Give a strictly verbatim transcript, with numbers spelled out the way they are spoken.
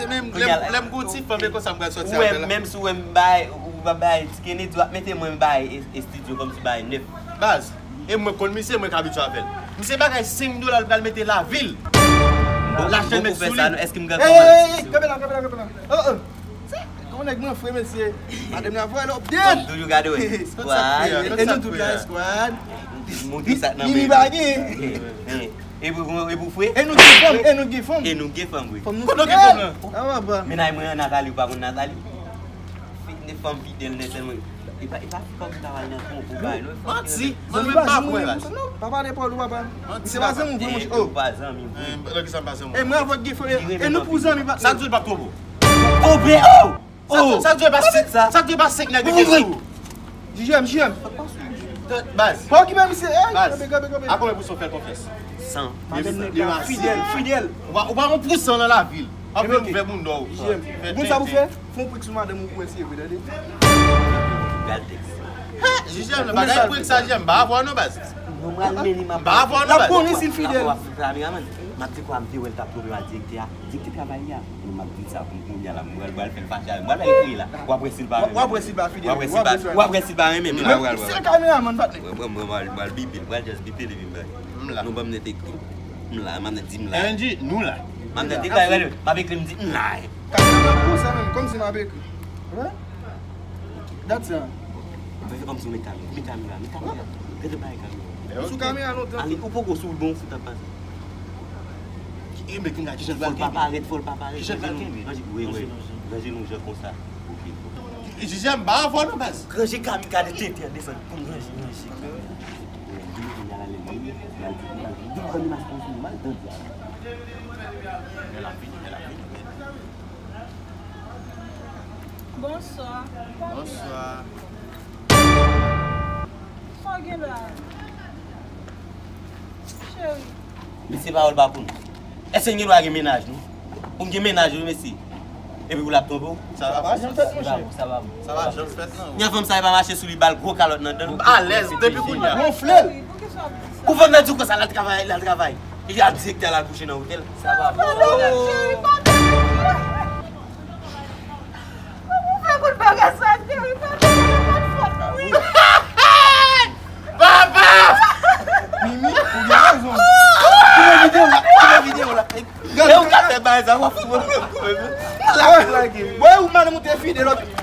Menm lè m gon ti fanm e konsa m pral sòti avè l. Menm si w wè m bay, ou pa bay ti Kennedy, w ap mete mwen bay estidyo kòmsi bay nèf. Baz, e mwen konn misye, mwen ka abitye avè l. Misye bagay senk dola, l pral mete lavi l. Lachè l met sou li. Èske m gen kòmand? Kanpe la, kanpe la, kanpe la. Oh, oh. Sa, gon nèg mwen fre, mesye. Madanm nan vwè l update. Toujou gade wè. Squad. E nou tout la, squad. Moun ki sat nan men. Mimi pa gen. E pou, e pou fre? E nou gen fanm, e nou gen fanm. E nou gen fanm, wi. Fanm nou fidèl. Kote gen fanm nan? Ah, papa. Mennaj mwen an Nathalie, ou pa konn Nathalie? Fi, de fanm fidèl nèt sèlman. E pa, e pa fi kòm ta pral nan twonpe w bay, non. Manti. Zanmi pa kwè la. Pa pale pawòl ou papa. Manti. Se pa zanmi vre, monchè. Oh. Ou pa zanmi vre. Nan ki sa m pa zanmi? E mwen avè w gen fanm. E nou pou zanmi pa. Sa di l pa twonpe w. Twonpe, oh! Oh! Sa, sa dwe pa senk, sa dwe pa senk nèg ki gen sou ou. J J M, J J M. Baz. Pa okipe misye. Ey, baz. Kanpe, kanpe, kanpe. A konbyen pou san w fè l konfyans? San. Madanm nèg la fidèl, fidèl. Ou pa, ou pa yon pou san nan lavi l. W ap vin ouvè moun dò w. J J M. Ou konn sa pou fè? Fè yon prank sou madanm ou pou wè si e vre, tande. Gal tèks. J J M, nan bagay prank sa, J J M, m pa avè w non, baz. M pa avè w non, baz. L ap konnen si l fidèl. M ap di kwa m te wè l t ap twonpe ak direktè a. Direktè travay li a. M ap di sa pou kounye a la, m pral, pral fè l fache avè m. M pral fè l kriye la. W ap wè si l pa renmen. W ap wè si l pa fidèl. W ap wè si l pa, w ap wè si l pa renmen m. M pral, pral. Se kameramann, patnè. Mwen, mwen, mwen, m pral, m pral bipe l. M pral just bipe l epi m bay. M la. Non, ban m nèt ekri. M la, m ap nèt di m la. N G, nou la. M ap nèt ekri, m ap ekri, m di m la. Kameramann pou sa menm, kòmsi m ap ekri. Wè? Dat sa. Fè kòmsi w met kamera, met kamera, met kamera. Gade bay kamera. Ou sou kamera lontan. Ale, ou poko sou l bon, fout ap pase. E men kounye a, kijan l pral kenbe? Fò l pa parèt, fò l pa parèt. Kijan l pral kenbe? Ranje, wi, wi. Ranje nou jan konsa. Ok. J J M, m pa avè w non, baz. Ranje kamera, gade tenten an desann. Pou m ranje, ranje. Vini kounye a la, lè l vini, l al di, l al di, pran imaj konsa, mal dan di a. Lè l ap vini, lè l ap vini. Bonswa. Bonswa. Sa w gen la? Cheri. Mesye, pawòl pa pou nou. Èske n gen dwa gen mennaj, nou? Pou n gen mennaj, wi, mesye. Epi pou l ap twonpe w? Sa pa janm fèt, monchè. Sa pa bon, sa pa bon. Sa pa janm fèt, non. Nèg fanm sa, e pa mache sou li, ba l gwo kalòt nan dan l. Alèz, depi kounye a. Gonfle l. Pou fanm nan di w konsa, l al travay, l al travay. Epi al direktè, l al kouche nan otèl. Sa pa bon. Ou fè kout bagay sa, cheri, pa fè kout fòt, wi. Papa! Mimi, ou gen rezon. Koupe videyo la, koupe videyo la. Gade, ou ka fè bagay sa, w ap fè mwen koupe. Lage, lage. Bon, ou madanm ou te fidèl, ok.